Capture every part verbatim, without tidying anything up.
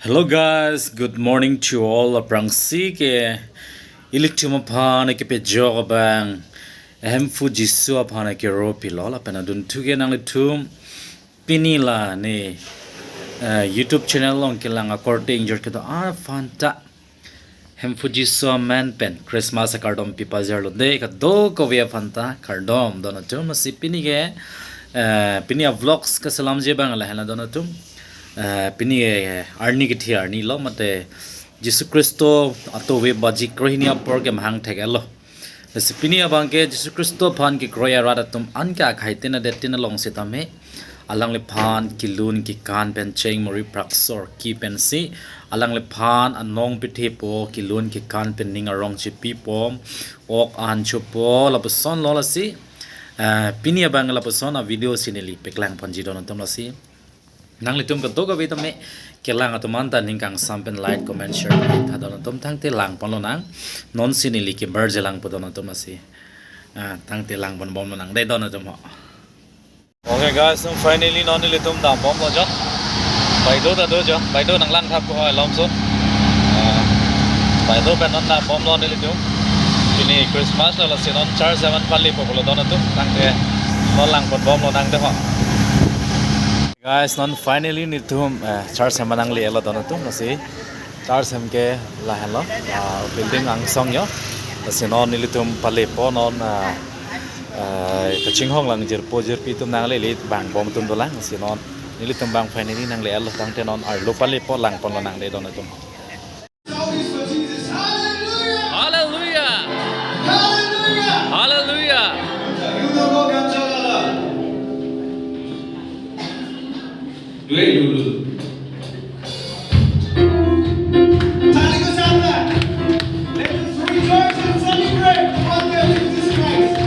Hello guys, good morning to all. Aphrangsi ke ilitum aphan kepajok abang Hemphu Jisu aphan kero pilo lapen adunthu ke nanglitum pini la ne, eh, YouTube channel along kelang akorte ingjir kedo-an aphanta Hemphu Jisu amen pen Christmas akardom pipajirlo de kadokave aphanta kardom don atum. Lasi pini ke, eh, pini a vlogs kaselamji abang lahenlo don atum. Eh, pini ke arni kethe arni lo mate Jisu Khristo atovi baji krohini apor kemahang thek-etlo. Lasi pini abang ke Jisu Khristo aphan kekroi arat atum an ke akhai tin adet tin along sitame alangliphan kelun kekan pen cheng muri praksor ki pensi alangliphan anong pithepo, kelun kekan pen ning arong chepipo, ok an chopo, lapusonlo. Lasi, eh, pini abang lapuson a video si neli paklang ponji don atum. Lasi nanglitum kadokave tame kelang atum anta ning kangsam pen like, comment, share tha don atum. Tangte lang ponlonang, non si neli kebarje langpo don atum. Lasi, ah, tangte lang ponbomlonang de don atum ho. Okay guys, so finally non nelitum dambomlo jo. Baido ta do jo, baido nanglang thap ko alom so. Ah, baido pen non dambomlo nelitum. Pini Christmas lo, lasi non church amen palepo pulo don atum. Tangte non lang ponbomlonang de ho. Guys, non finally nelitum, eh, church amen nangle-etlo don atum. Lasi church amen ke lahenlo, ah, building angsong jo. Lasi non nelitum palepo non, ah, ah, kachinghon lang jirpo jirpi atum nangle-et vangbom atum dolang. Lasi non nelitum abang finally nangle-etlo, tangte non arlo palepo, lang ponlonang de don atum. Hallelujah! Hallelujah! Hallelujah! Let us rejoice and celebrate the birthday of Jesus Christ.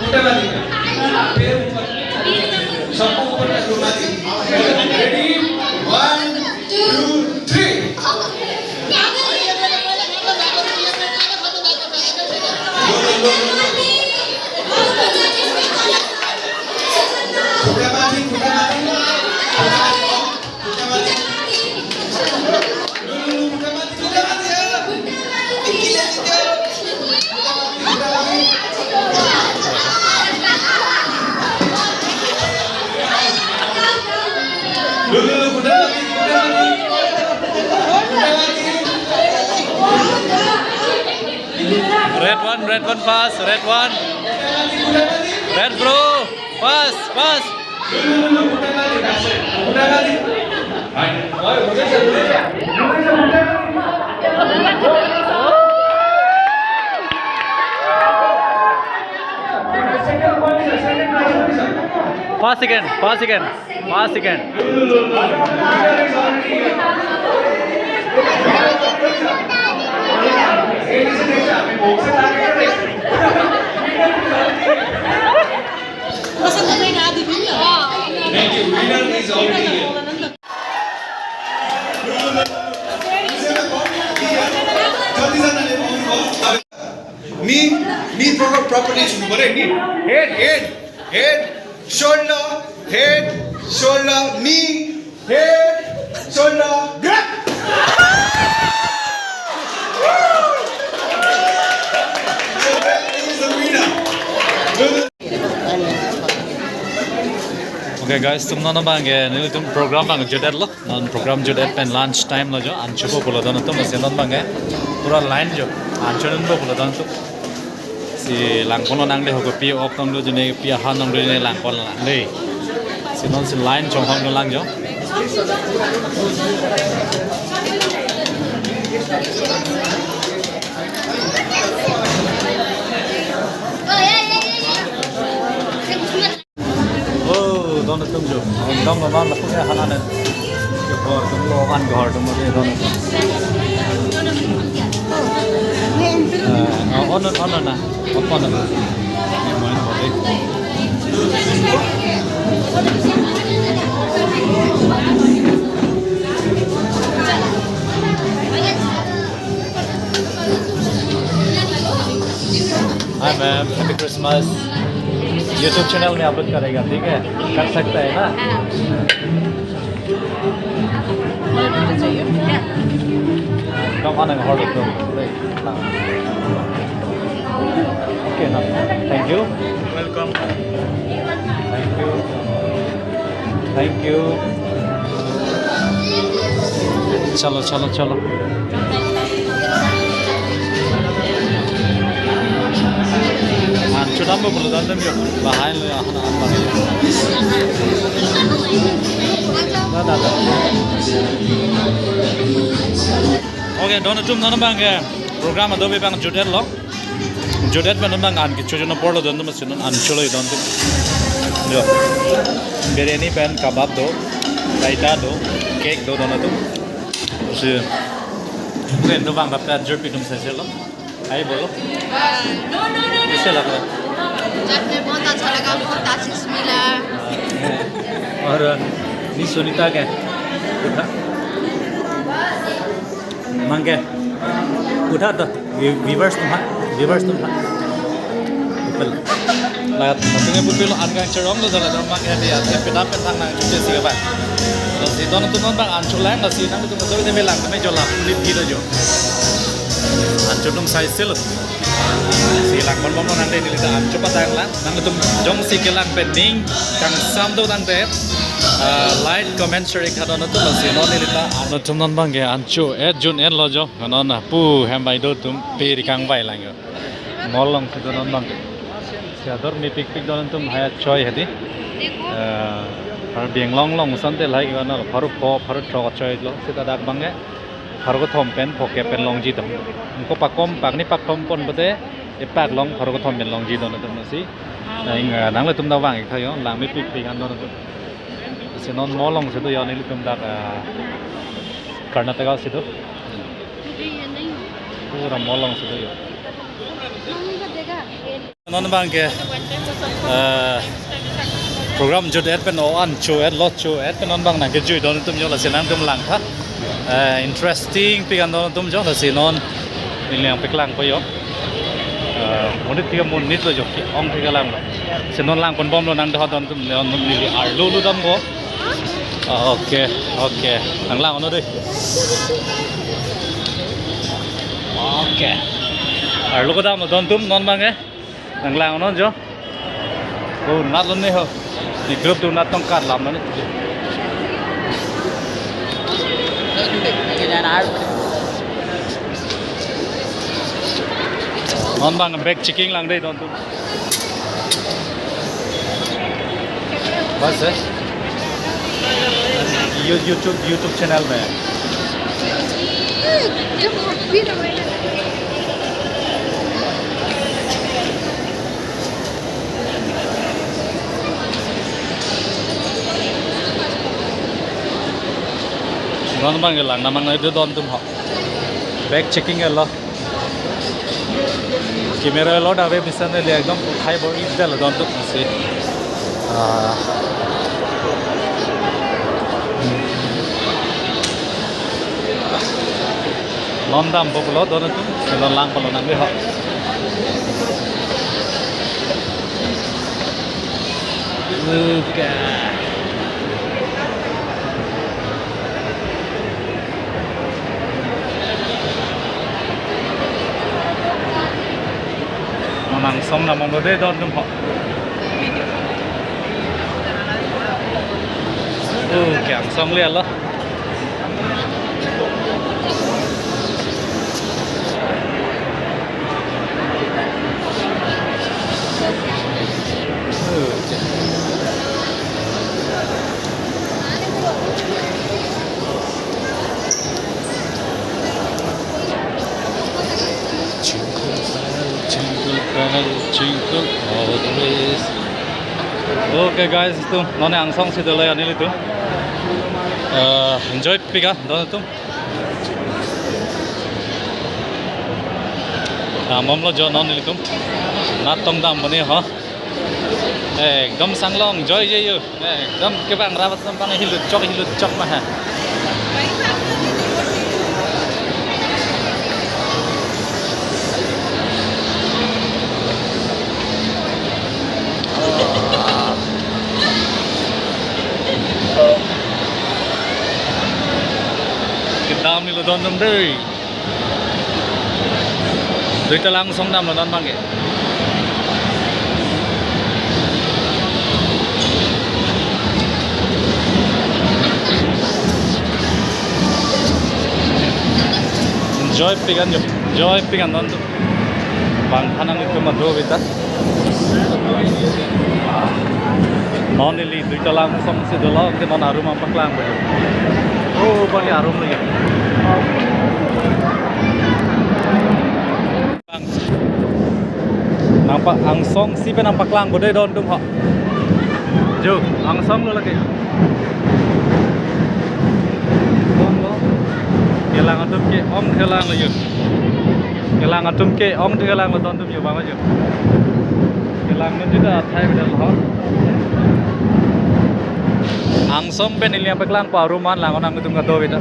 उठा मारी। पैर ऊपर। सबको ऊपर तक घुमा दी। Ready? One, two, three. खुटा मारी, खुटा मारी। खुटा मारी। Red one, red one, fast, red one. Red, bro, fast, fast. Fast again, fast again, fast again. Thank you. Winner is already here. Knee, knee proper, properly should be, knee. Head, head, head, shoulder, head, shoulder, knee, head, shoulder, grab. So that is the winner. Okay guys, tum non abang ke nelitum program abang jutdetlo. Non program jutdet pen lunch time lo jo, an chopo pulo don atum, si non abang ke pura line jo, an chonun po pulo don atum. Si langpon lo nang de, ho kopi ok tong do jine, pi ahan tong do jine, langpon lo nang de. Si non si line chonghong do lang jo. Oh, don atum jo. Dong lo non lapu ya hana ne. Ke ghor atum lo, an ghor atum lo, don atum. Eh, oh, on, on, on, on. Opo na. Ni mo ni mo de. Hi ma'am, happy Christmas. YouTube channel में अपलोड करेगा, ठीक है? कर सकता है ना? Come on, I'm hard to. Okay, now. Thank you. Welcome. Thank you. Thank you. Chalo, chalo, chalo. An chodam bo bulu dan dem yo. Bahai lo ya, hana an bahai. Da, da, da. Okay, don atum non abang ke program adobe abang jutdetlo. Jutdet pen non abang an kecho chonun apor lo don atum, si non an cholo don atum. Jo. Biryani pen kebab do, raita do, cake do don atum. Si. Okay, do abang kap jor pi atum sese lo. Hi bolo. कैसे लग रहा है? चटनी बहुत अच्छा लगा, बहुत अच्छी smell है। और नी सुनीता के? उठा। मांगे। उठा तो। View-, viewers atum ha. Viewers atum ha. People. Lahat. Atum ke putpilo an kangcherong lo jala dong abang ya dia. Dia pedap petang nang cuci si ke bang. Lasi don atum non abang an cholang, lasi nangtum atum ne melang, me jola, lip gitu jo. An chodung sai silo. Si langpon bomlo nang de, neli ta an cho patang lang. Nangtum jongsi kelang pen ning kangsam do tangte, ah, like, comment, share ik tha don atum, lasi non neli ta an. Atum non abang ke an cho-et jun-et lo jo. Non na pu hem bai do atum pe ri kangvai lang jo. Mall along si do non abang ke. Si ador mepikpik don atum hai achoi hedi. Eh, Karbi Anglong along asonte lahai ke non pharo pho, pharo throk achoi lo. Seta dak abang ke pharo kethom pen phokep pen longji do. Ingko pakom, pakni pakthom pon pote, epak along pharo kethom pen longji don atum si. Na ing, eh, nanglitum ta vang ik tha jo, lang mepikpik an don atum. Si non mall along si do jo, nelitum dak, eh, Karnataka si do. Pura mall along si do jo. Non abang ke, eh, program jut et pen o-an cho et lo cho et pen non abang nangkejui don atum jo, lasi nangtum langtha. Eh, interesting pik an don atum jo, lasi non neli nangpaklangpo jo. Eh, monit tiga monit lo jo, ke-ong tiga lang lo. Si non langponbomlo nang doha don atum, non neli arlo lodampo. Ah, okay, okay. Nanglang-onnon dei. Okay. Arlo kedam lo don atum non abang ke. Nanglang-onnon jo. Oh, nat lo ne ho. Ne group tu nat tong kar lam ne. Non abang bag checking lang dei don atum. बस है। You-, YouTube, YouTube channel में है। Non abang ke lang, namang na itu don atum ho. Bag checking lo. Camera lo dave bisan le ekdom khai bor-idel don atum si. Ah. Non dampo pulo don atum, si non langpo lo nang dei ho. Okay. Non angsong dam-ong lo dei don atum ho. Oh, ke angsong le lo. Jingle bell, jingle bell, jingle all the way. Okay guys, itum non angsong si dolo ya nelitum. Eh, enjoy pik an don atum. Dambomlo jo non nelitum. Nat tong dampo ne ho. Ekdom sang long, joy je yo. Ekdom kevang rabat sampang hilut chok, hilut chok mah. Kedam ni lo don atum dei. Duita lang angsong damlo non abang ke. Enjoy pik an jo. Enjoy pik an don atum. Bang hanang itu madu beta. Non neli duita lang angsong si dolo, ke non arum nangpaklangpo. Oh, bali arum lagi. Nangpa angsong si pen nangpaklangpo dei don atum ho. Jo, angsong lo lagi. Kelang atum ke-ong kelang lo jo. Kelang atum ke-ong kelang lo don atum jo bang jo. Kelang atum juda athai beda lo. Angsong pen neli nangpaklangpo arum an lang-on nangtum kado beda.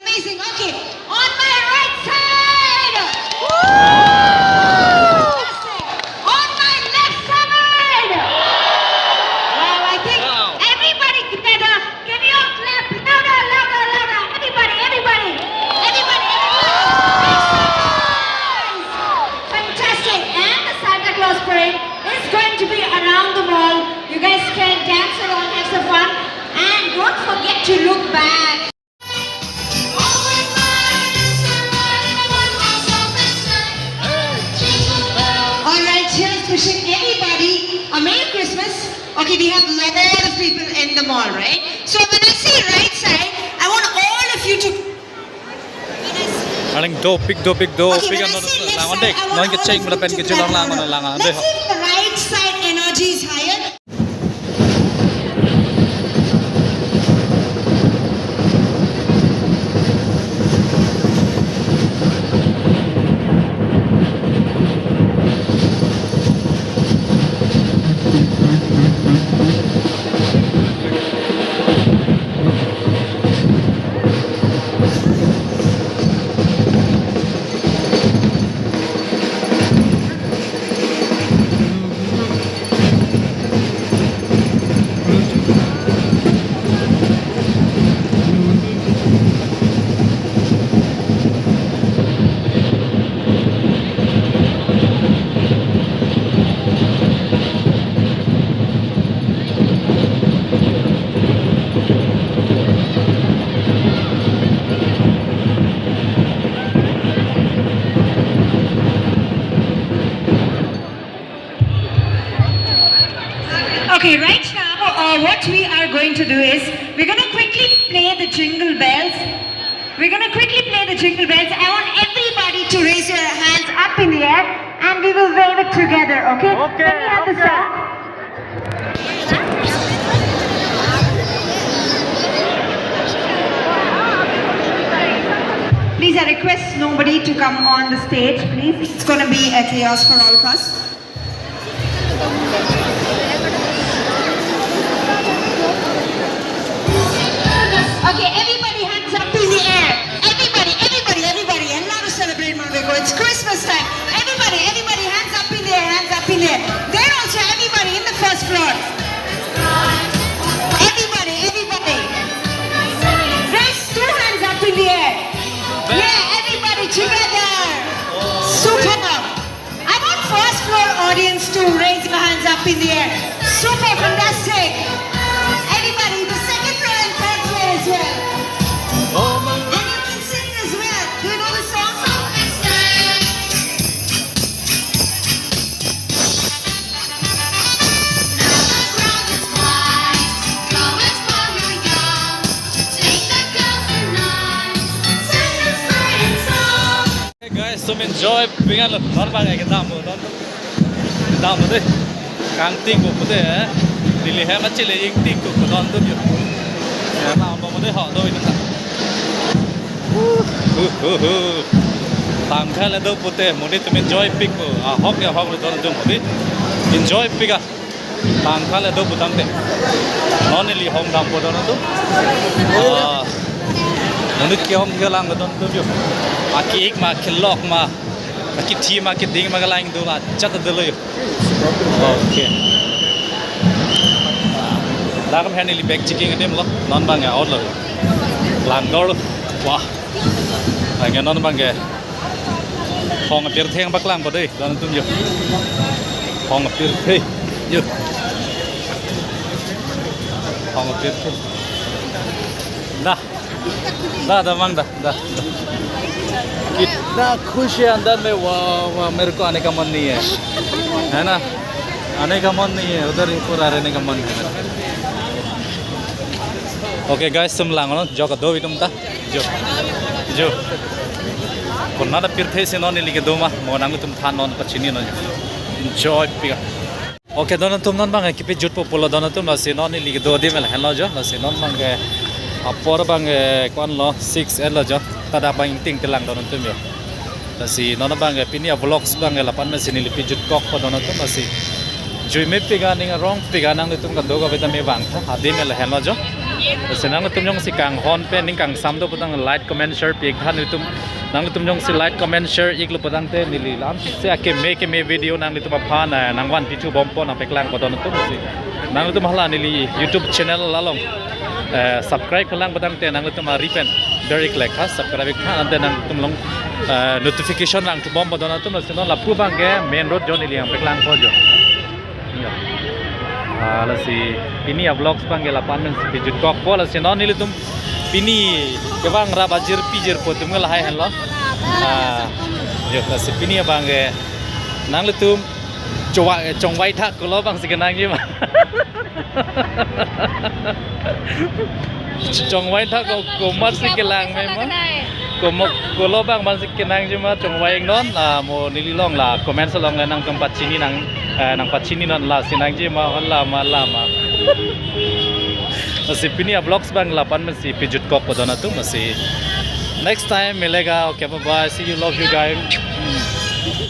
Amazing. Okay. On my right side. Woo! Fantastic. On my left side. Wow, I think everybody together. Can you all clap louder, louder, louder? Everybody, everybody. Everybody, everybody. Excellent. Fantastic. And the Santa Claus parade is going to be around the mall. You guys can dance along, have some fun. And don't forget to look back. All right, cheers, wishing everybody a Merry Christmas. Okay, we have a lot of people in the mall, right? So when I say right side, I want all Aling dopik, dopik, dopik. Okay, when I say left side, I want all of you to clap. Lang on dek. Non kecheng lapen kechelong lang on lang on dek. Let's see if the right side energy is higher. Okay, right now, uh, what we are going to do is we're gonna quickly play the jingle bells. We're gonna quickly play the jingle bells. I want everybody to raise your hands up in the air and we will wave it together, okay? Okay, can we have the song? Please, I request nobody to come on the stage, please. It's gonna be a chaos for all of us. Okay, everybody hands up in the air. Everybody, everybody, everybody. And now to celebrate Marveko. It's Christmas time. Everybody, everybody, hands up in the air, hands up in the air. There also, everybody in the first floor. Everybody, everybody. Raise two hands up in the air. Yeah, everybody together. Super. I want first floor audience to raise your hands up in the air. Super fantastic. Everybody, the second floor and third floor as well. And you can sing as well. Do you know the song? Hey guys, sum enjoy pik an lo, non bang kedam lo, non kedam lo dei. Kangting po pute, eh. Neli hem achile ingting tu ko don tu yo. Ya, na mo mo dei ho do ini ta. Uh, uh, uh, uh. Tangka le do pute, mo dei tum enjoy pik po. Ah, hok ya hok le don tu mo dei. Enjoy pik a. Tangka le do putangte. Non neli hong dampo don atum. Ah, nonit ke-ong kelang don atum yo. Aki-ik ma, kelok ma, akithi ma, keding ma, kelang do la chat do lo yo. Okay. Lakum hen neli bag checking adim lo. Non bang ya out lo. Langdor. Wah. Lagi non bang ya. Hong apirthe paklang po dei, don atum yo. Hong apirthe yo. Hong apirthe. Dah. Dah, dah, mang, dah, dah, dah. कितना खुश है अंदर में, वाह, वाह, मेरे को आने का मन नहीं है। है ना? आने का मन नहीं है, उधर ही पूरा रहने का मन है मेरा। Okay guys, sum lang non, jo kedo atum ta. Jo. Jo. Konat apirthe si non neli kedo ma, mo nangtum than non pachini non. Enjoy pik a. Okay, don atum non bang kipi jut po pulo don atum, lasi non neli kedo adim le henlo jo, lasi non bang ke apor bang ke ko-an lo six eight lo jo. Tada bang ingting kelang don atum yo. Lasi non bang ke pini a vlogs bang ke lapu-an si neli pi jut kok po don atum, lasi jui me pik a, ning arong pik a, nangtum kedo kave ta me bang tha, adim le henlo jo. Lasi nangtum jongsi kanghon pen ning kangsam do putang like, comment, share pik tha nangtum. Nangtum jongsi like, comment, share iklo putangte neli lam se akeme keme video nangtum aphan, eh, nangvan pithu bompo nangpeklang po don atum si. Nangtum hala neli YouTube channel along, eh, subscribe kelang putangte nangtum ari pen beri klik ha, subscribe ha, ante nangtum along, eh, notification langthu bompo don atum, lasi non lapu bang ke main road jo neli nangpeklang po jo. Iya. Ah, lasi pini a vlogs bang ke lapu-an si pi jut kok po, lasi non nelitum pini kevang rap ajirpi jirpo atum ke lahai henlo. Ah, yo, lasi pini bang ke nanglitum chongvai, chongvai thak ko lo bang si kenangji ma. Chongvai tha ko, komatsi kelang me ma? Komo, kolo bang mansi kenangji ma chongvai non, ah, mo neli along la comments along le nangtum pachini nang, eh, nangpachini non, lasi nangji ma, hala ma, la ma. Lasi pini a vlogs bang lapu-an si pejut kok po don atum, lasi next time milega. Okay, bye bye. See you, love you guys.